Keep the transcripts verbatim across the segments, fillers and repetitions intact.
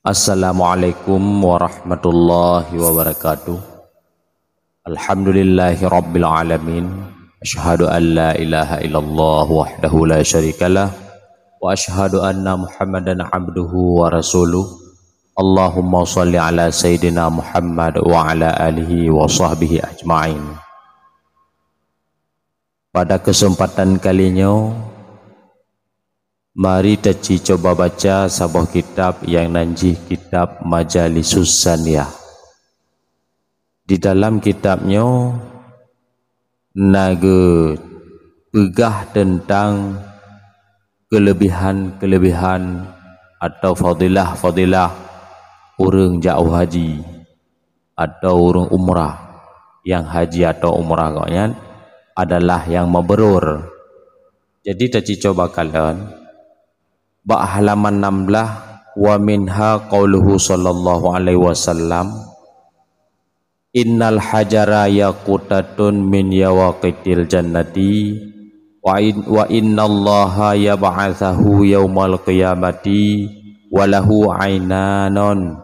Assalamualaikum warahmatullahi wabarakatuh. Alhamdulillahirabbil alamin. Asyhadu an la ilaha illallah wahdahu la syarikalah, wa asyhadu anna Muhammadan abduhu wa rasuluh. Allahumma shalli ala sayyidina Muhammad wa ala alihi wa sahbihi ajmain. Pada kesempatan kali nyoe, mari taci cuba baca saboh kitab nyang nan jih kitab Majalisus Saniyah. Di dalam kitab nyoe na geupeugah teuntang keulebihan-keulebihan atau fadilah-fadilah ureuëng jak haji atau ureuëng umrah. Nyang haji atau umrah gobnyan adalah nyang mabrur. Jadi taci cuba kalon bak halaman enam belas, "Wa minha qauluhu sallallahu alaihi wasallam, innal hajara yaqutatun min yawaqitil jannati, wa in, wa innallaha yab'atsahu yaumal qiyamati wa lahu ainanun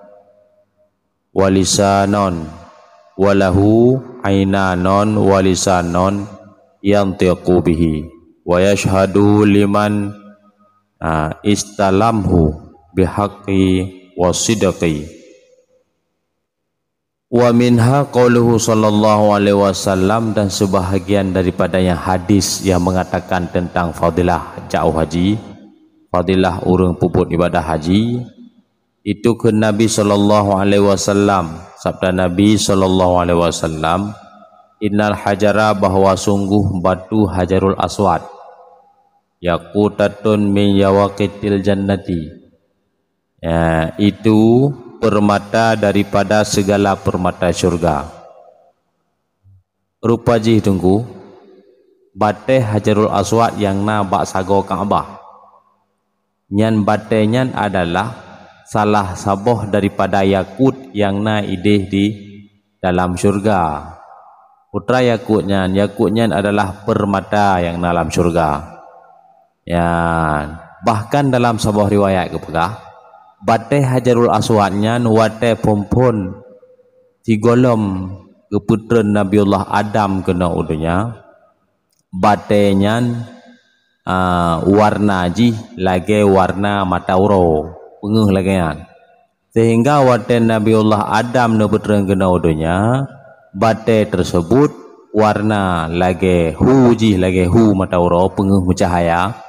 wa lisanun, wa lahu ainanun wa lisanun yantiqu bihi, wa yashhadu liman, ah, istalamhu bihaqqi wa sidqi." Wa minha qauluhu sallallahu alaihi wasallam, dan sebahagian daripadanya hadis yang mengatakan tentang fadilah jak haji, fadilah ureuëng peubuet ibadah haji, itu kheun Nabi sallallahu alaihi wasallam, sabda Nabi sallallahu alaihi wasallam, "Innal hajara," bahwa sungguh batu Hajarul Aswad, "yaqutatun min yawaqitil jannati," ya, itu permata daripada segala permata syurga. Rupa jih Teungku, batée Hajarul Aswad nyang na bak sagoe Ka'bah. Nyan batée nyan adalah salah saboh daripada yakut nyang na idéh di dalam syurga. Peue treuk yakut nyan? Yakut nyan adalah permata nyang na lam syurga. Nyan, bahkan dalam saboh riwayat geupeugah, batée Hajarul Aswad nyan watée phon-phon sigohlom geupeutreun Nabiullah Adam keunoe u donya, batée nyan, a, warna jih lagée warna mata uroe, peungeuh lagée nyan. Sehingga watée Nabiullah Adam neupeutreun keunoe u donya, batée teusebut warna lagée hu jih, lagée hu mata uroe, peungeuh meucahaya.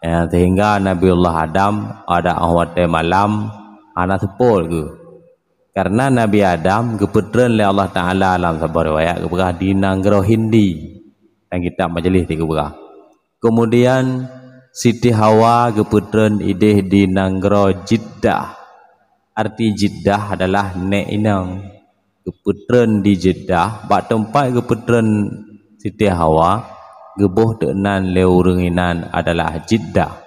Ya, sehingga Nabiullah Adam ada óh watée malam hana seupôt geuh. Karena Nabi Adam geupeutreun lé Allah Taala lam saboh riwayat geupeugah di nanggroe Hindi. Lam kitab Majlis geupeugah. Keumudian, Siti Hawa geupeutreun idéh di nanggroe Jiddah. Arti Jiddah adalah nék inong. Geupeutreun di Jiddah, bak teumpat geupeutreun Siti Hawa, geuboh teuk nan lé ureuëng inan adalah Jiddah.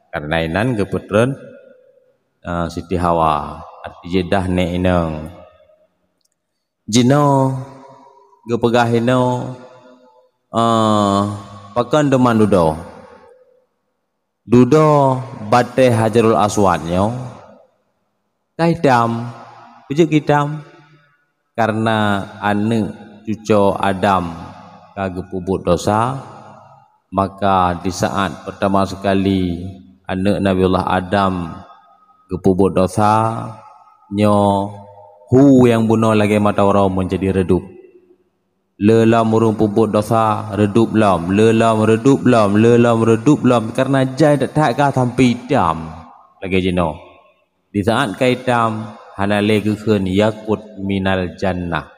Karena inan geupeutreun, eh, Siti Hawa. Arti Jiddah nék inong. Jinoe geupeugah inoe, eh, pakon teuma dudoe. Dudoe batée Hajarul Aswad nyoe ka itam. Peue jeuet itam? Karena aneuëk cucoe Adam ka geupeubuet desya, maka di saat pertama sekali aneuëk Nabiullah Adam geupeubuet desya, nyoe hu nyang bunoe lagée mata uroe menjadi reudôb. Le lom ureuëng peubuet desya, reudôb lom, le lom reudôb lom, le lom reudôb lom, karena jai that-that ka sampai itam lagée jinoe. Di saat ka itam, hana lé geukheun yakut minal jannah,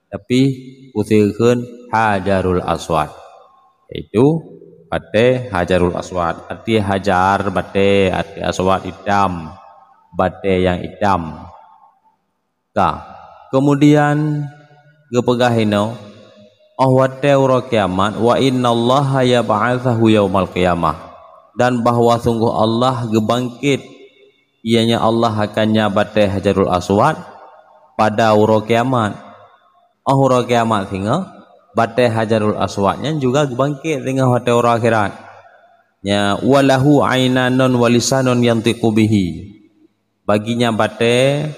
tapi khusus geukheun Hajarul Aswad, yaitu batée Hajarul Aswad. Arti hajar batée, arti aswad itam, batée nyang itam. Ka. Keumudian geupeugah inoe, óh watée uroe kiamat, "Wa innallaha yab'atsahu yaumal qiyamah," dan bahwa sungguh Allah geubangkét, ianya Allah akan nya batée Hajarul Aswad pada uroe kiamat. Óh uroe kiamat singoh, batée Hajarul Aswad nyan juga geubangkét singoh watée uroe akhirat. Nya, "Wa lahu ainanun wa lisanun yantiqu bihi." Bagi nyang batée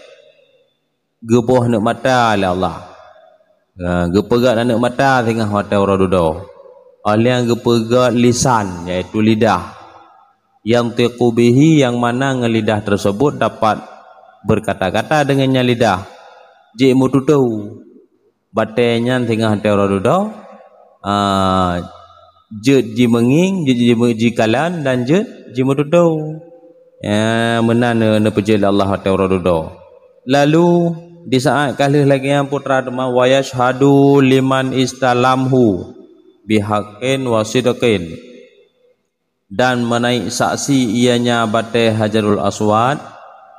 geuboh aneuk mata lé Allah. Ha, geupeugét aneuk mata singoh watée uroe dudoe. Óh lheueh nyan geupeugét lisan, yaitu lidah. Yantiqu bihi, nyang mana ngon lidah tersebut dapat berkata-kata dengan nyan lidah. Jeuet meututoe. Batée nyan singoh watée uroe dudoe, a, jeuet jimeungieng, jeuet jime-, jikalon dan jeuet jimeututoe. Ya, meunan neu-, neupeujeuet lé Allah watée uroe dudoe. Lalu, di saát ka lheueh lagée nyan putra teuma, "Wa yashhadu liman istalamhu bihaqqin wa sidqin." Dan meunaiek saksi ianya batée Hajarul Aswad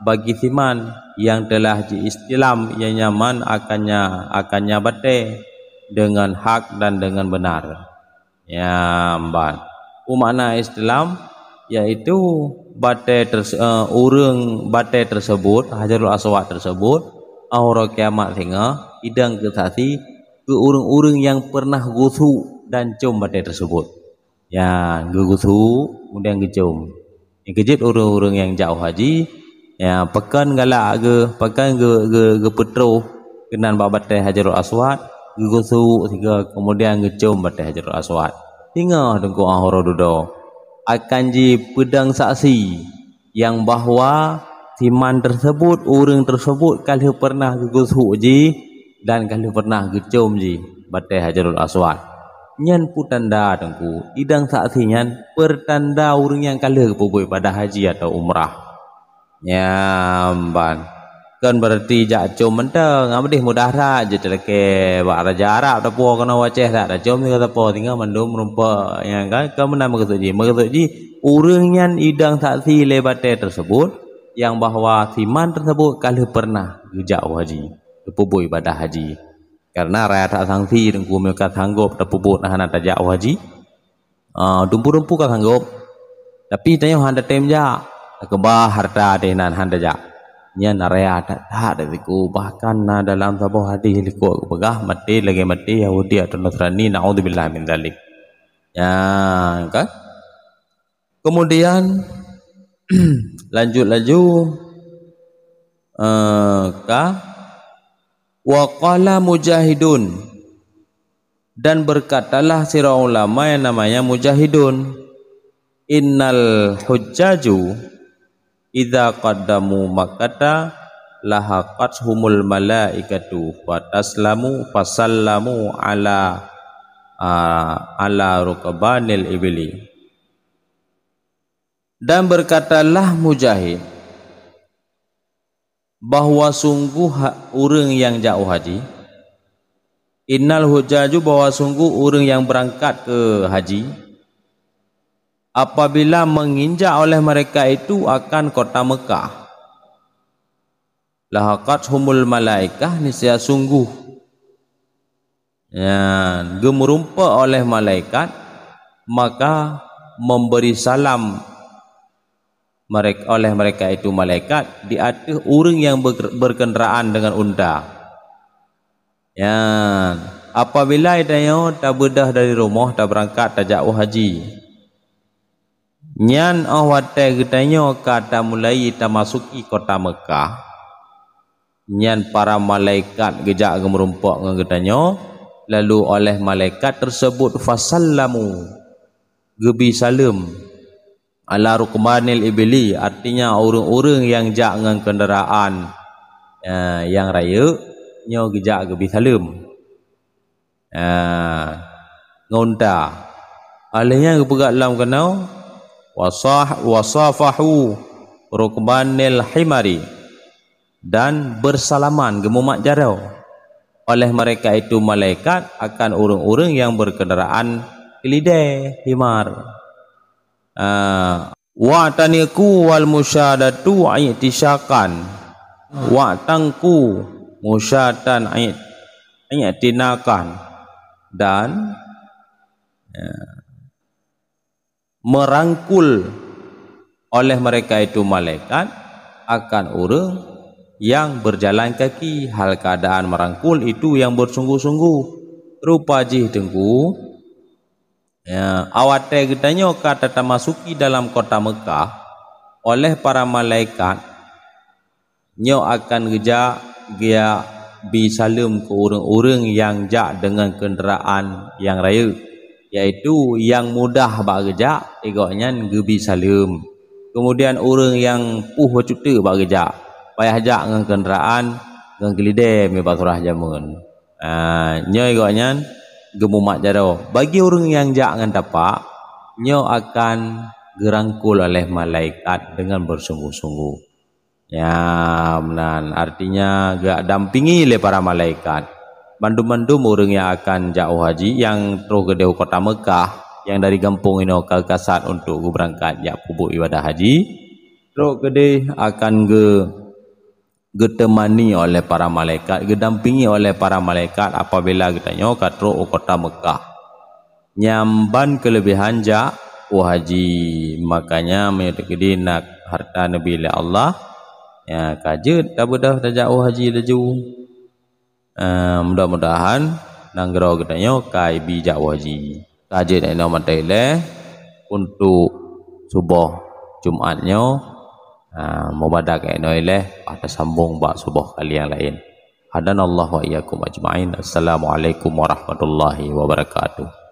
bagi siman nyang teulah jiistilam ianya man akannya, akannya batée deungon hak dan deungon beunar. Nyan ban. Peue makna istilam? Yaitu batée terse-, eh, ureuëng batée tersebut, Hajarul Aswad tersebut, uroe kiamat singoh idong keu saksi keu ureuëng-ureuëng nyang pernah geusu dan com batée tersebut. Ya, geugeusu, kemudian geucom. Nyang keujeuet ureuëng-ureuëng nyang jak u haji, ya, pakon galak geu-, pakon geu-, geu-, geupeutroh keunan bak batée Hajarul Aswad, geugeusu sigoe, kemudian geucom batée Hajarul Aswad. Singoh teungku uroe dudoe akan jipeudong saksi nyang bahwa siman tersebut, ureuëng tersebut ka lheueh pernah geugeusu jih dan ka lheueh pernah geucom jih batée Hajarul Aswad. Nyan peue tanda teungku, idong saksi nyan peurtanda ureuëng nyang ka lheueh geupeubuet ibadah haji atau umrah. Nyan ban. Kon beurati jak com mantong, ah, meudeh mudah that jeuet talakée bak raja Arab tapuwoe keunoe u Aceh that tacom sigoe tapuwoe singoh mandum meurumpok nyang ka, ka meunan meukeusut jih. Meukeusut jih, ureuëng nyan idong saksi lé batée tersebut nyang bahwa siman tersebut ka lheueh pernah geujak u haji, geupeubuet ibadah haji. Karena raya that sanksi teungku meunyoe ka sanggob tapeubuet hana tajak u haji. Ah, dumpeue-dumpeue ka sanggob. Tapi tanyoe hana tem jak. Keubah hareuta teuh nan hana jak. Nyan raya that-that di siku. Bahkan na dalam saboh hadis likot geupeugah, maté lagée maté Yahudi atau Nasrani, naudzubillah min dzalik. Nyan kan? Kemudian, lanjut laju, eh, ka, wa qala Mujahidun. Dan berkatalah sidroe ulama yang namanya Mujahidun, "Innal hujjaju idza qaddamu Makkata lahaqathumul malaikatu fataslamu fasallamu ala, a, ala rukbanil ibli." Dan berkatalah Mujahid, bahwa sungguh ha-, ureuëng nyang jak u haji, innal hujjaju, bahwa sungguh ureuëng nyang beurangkat keu haji, apabila menginjak oleh mereka itu akan kota Mekah, lahaqathumul malaikah, niscaya sungguh nyan geumeurumpok oleh malaikat, maka memberi salam merek-, oleh mereka itu malaikat di ateueh ureuëng nyang ber-, berkendaraan dengan unta. Nyan, apabila tanyoe tabeudôh dari rumoh tabeurangkat tajak u haji, nyan óh watée geutanyoe ka tamulai tamasuki kota Mekah, nyan para malaikat geujak geumeurumpok ngon geutanyoe, lalu oleh malaikat tersebut fasallamu, geubi saleuem, ala rukbanil ibli, artinya ureuëng-ureuëng nyang jak ngon kendaraan, eh, nyang rayeuk, nyoe geujak geubi saleuem. Ah, ngon unta. Óh lheueh nyan geupeugah lom keunoe, wasah-, wasafahu rukbanil himari, dan bersalaman geumumat jaroe oleh mereka itu malaikat akan ureuëng-ureuëng nyang berkendaraan keulidée, himar. Ah, wa'taniqu wal musyadatu i'tisyaqan. Wa'taniqu musyadatan i'tinaqan. Dan, ya, merangkul oleh mereka itu malaikat akan ureuëng yang berjalan kaki, hal keadaan merangkul itu yang bersungguh-sungguh. Rupa jih teungku, ya, óh watée geutanyoe ka tatamasuki dalam kota Mekah oleh para malaikat, Nyoe akan geujak geujak bi saleuem keu ureuëng-ureuëng nyang jak deungon keundaraan nyang rayeuk, yaitu nyang mudah bak geujak, gobnyan geubi saleuem. Keumudian ureuëng nyang puih bacut teuk bak geujak, payah jak ngon keundaraan, ngon keulidée mibasurah jamén. Ah, nyoe gobnyan geumumat jaroe. Bagi ureuëng nyang jak ngon tapak, nyoe akan geurangkul oleh malaikat deungon beusungguh-sungguh. Ya, meunan artinya geudampingi lé para malaikat. Mandum-mandum ureuëng nyang akan jak u haji, nyang troh keudeh u kota Meukah, nyang dari gampông inoe ka kasat untuk geubeurangkat jak peubuet ibadah haji, troh keudeh akan geu geuteumani oleh para malaikat, geudampingi oleh para malaikat apabila geutanyoe ka trok u kota Meukah. Nyan ban keuleubehan jak u haji. Makanya meunyoe teukeudi na hareuta neubi lé Allah, ya, ka jeuet tabeudôh tajak u haji laju. Eh, mudah-mudahan nanggroe geutanyoe ka ibi jak u haji. Ka jeuet inoe mantong ilée untuk suboh Jumat nyoe. Ah, mubadak inoe ilée, bah tasambong bak suboh kali nyang laén. Hadanallahu wa iyyakum ajmain. Assalamualaikum warahmatullahi wabarakatuh.